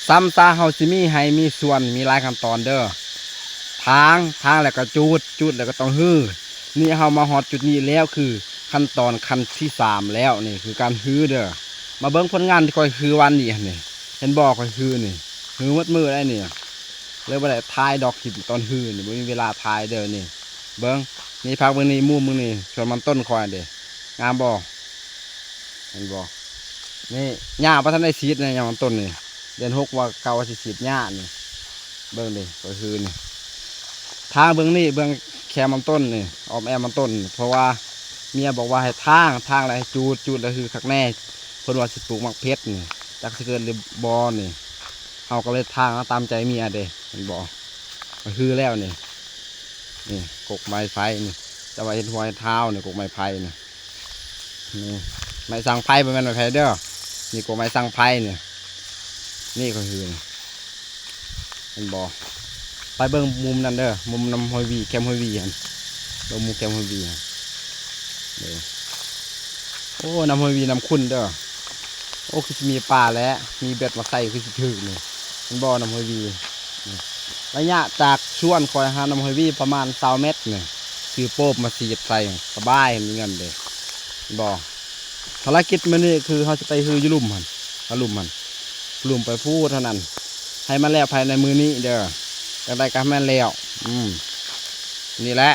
ຊຳຊາເຮົາຊິມີໄຮ່ມີສວນ ມີຫຼາຍຂັ້ນຕອນເດີ້. ຖາງ ຖາງແລ້ວກໍຈູດ ຈູດແລ້ວກໍຕ້ອງຮື. ນີ້ເຮົາມາຮອດຈຸດນີ້ແລ້ວ ຄືຂັ້ນຕອນຂັ້ນທີສາມແລ້ວ. ນີ້ຄືການຮືເດີ້. ມາເບິ່ງຜົນງານທີ່ຂ້ອຍຮືວານນີ້ຫັ້ນນີ້ ເຫັນບໍ່? ຂ້ອຍຮືນີ້ ຮືໝົດມື້ໄດ໋ນີ້. ເລີຍບໍ່ໄດ້ຖ່າຍດອກ ຄລິບຕອນຮືນີ້ ບໍ່ມີເວລາຖ່າຍເດີ້ນີ້. ເບິ່ງ ນີ້ພັກເບິ່ງນີ້ ມຸມເບິ່ງນີ້ ສວນມັນຕົ້ນຂ້ອຍເດ້ ງາມບໍ່? ເຫັນບໍ່? ນີ້ຫຍ້າບໍ່ທັນໄດ້ສີດນະ ຫຍ້າມັນຕົ້ນນີ້ ເດືອນຫົກວ່າ ເກົ່າວ່າຊິສີດຫຍ້ານີ້. ເບິ່ງເດ້ ກໍຄືນີ້ ທາງເບື້ອງນີ້ ເບື້ອງແຄມມັນຕົ້ນນີ້ ອ້ອມແອ້ມມັນຕົ້ນ ເພາະວ່າເມຍບອກວ່າໃຫ້ທາງ ທາງແລ້ວໃຫ້ຈູດ ຈູດແລ້ວຄືຄັກແນ່. ເພິ່ນວ່າຊິປູກໝາກເຜັດນີ້ ຈັກຊິເກີດຫຼືບໍ່ນີ້. ເຮົາກໍເລີຍທາງເອົາຕາມໃຈເມຍເດ້ ເຫັນບໍ່? ກໍຄືແລ້ວນີ້. ນີ້ກົກໄມ້ໄຜ່ນີ້ ຈະວ່າເຮັດຫົວເຮັດທ້າວນີ້ ກົກໄມ້ໄຜ່ນີ້. ນີ້ໄມ້ສັງໄພ ບໍ່ແມ່ນໄມ້ໄຜ່ເດີ້. ນີ້ກົກໄມ້ສັງໄພນີ້. ນີ້ກໍຄື ເຫັນບໍ່? ໄປເບິ່ງມຸມນັ້ນເດີ້ ມຸມນຳຫ້ວຍວີ ແຄມຫ້ວຍວີຫັ້ນ. ເບິ່ງມຸມແຄມຫ້ວຍວີຫັ້ນເດີ. ໂອ້ ນຳຫ້ວຍວີນຳຂຸ້ນເດີ້. ໂອ້ ຄືຊິມີປາແຫຼະ ມີເບັດມາໃສ່ຄືຊິຖືກນີ້. ເຫັນບໍ່? ນຳຫ້ວຍວີ ໄລຍະຈາກສວນຂ້ອຍຫານຳຫ້ວຍວີປະມານຊາວແມັດນີ້. ຊື້ໂປບມາສີດໃສ່ສະບາຍ ເຫັນເງິນເດ້. ເຫັນບໍ່? ພາລະກິດມື້ນີ້ຄືເຮົາຊິໄປຮືຢູ່ລຸ່ມຫັ້ນ ຫາລຸ່ມຫັ້ນ ລຸ່ມໄປພູເທົ່ານັ້ນ. ໃຫ້ມັນແລ້ວພາຍໃນມື້ນີ້ເດີ້. ຈັ່ງໃດກໍໃຫ້ມັນແລ້ວ. ອືມ ນີ້ແຫຼະ